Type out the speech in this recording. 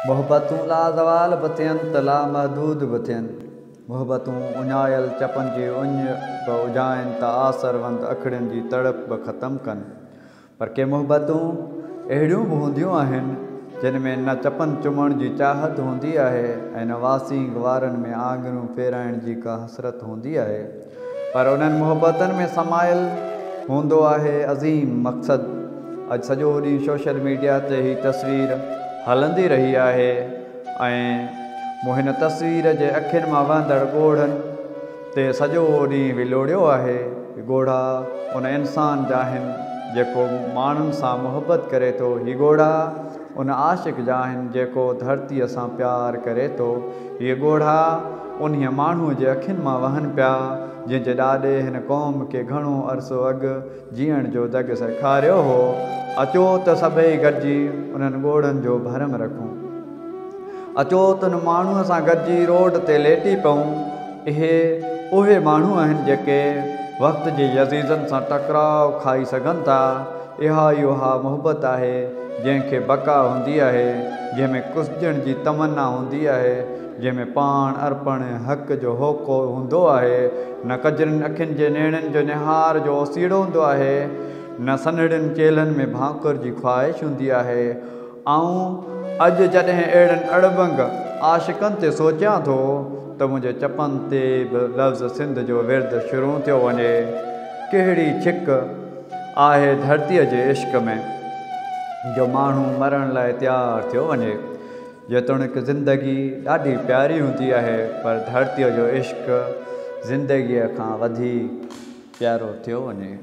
محبتون لازوال به ٿين ته لامحدود به ٿين. محبتون اڃايل چپن جي اڃ به اجهائن ته آسروند اکڙين جي تڙپ به ختم ڪن. پر ڪي محبتون اهڙيون به هونديون آهن، جن ۾ نه چپن چمڻ جي چاهت هوندي آهي ۽ نه واسينگ وارن ۾ آڱريون ڦيرائڻ جي ڪا حسرت هوندي آهي. پر انهن محبتن ۾ سمايل هوندو آهي عظيم مقصد. اڄ سڄو ڏينهن سوشل ميڊيا تي هي تصوير هلندي رهي آهي ۽ مون هن تصوير جي اکين مان وهندڙ ڳوڙهن تي سڄو ڏينهن ولوڙيو آهي. هي ڳوڙها ان انسان جا آهن جيڪو ماڻهن سان محبت ڪري ٿو. هي ڳوڙها ان عاشق جا آهن جيڪو ڌرتيء سان پيار ڪري ٿو. اهي ڳوڙها انهيء ماڻهوء جي اکين مان وهن پيا، جنهن جي ڏاڏي هن قوم کي گهڻو عرصو اڳ جيئڻ جو دڳ سيکاريو هو. اچو ته سڀئي گڏجي انهن ڳوڙهن جو ڀرم رکون. اچو ته ان ماڻهوء سان گڏجي روڊ تي ليٽي پئون. اهي اهي ماڻهو آهن جيڪي وقت جي يزيدن سان ٽڪراء کائي سگهن ٿا. اها ئي اها محبت آهي جنهن کي بقا هوندي آهي، جنهن ۾ ڪسجڻ جي تمنا هوندي آهي، جنهن ۾ پاڻ ارپڻ ۽ حق جو هوڪو هوندو آهي، نه ڪجرين اکين جي نيڻن جو نهار جو اوسيئڙو هوندو آهي، نه سنهڙين چيلهن ۾ ڀاڪر جي خواهش هوندي آهي. آئون اڄ جڏهن اهڙن اڙٻنگ عاشقن تي سوچيان ٿو ته منهنجي چپن تي به لفظ سنڌ جو ورد شروع ٿيو وڃي. ڪهڙي ڇڪ آهي ڌرتيء جي عشق ۾، جو ماڻهو مرڻ لاء تيار ٿيو وڃي. جيتوڻيڪ زندگي ڏاڍي پياري هوندي آهي، پر ڌرتيء جو عشق زندگيء کان وڌيڪ پيارو ٿيو وڃي.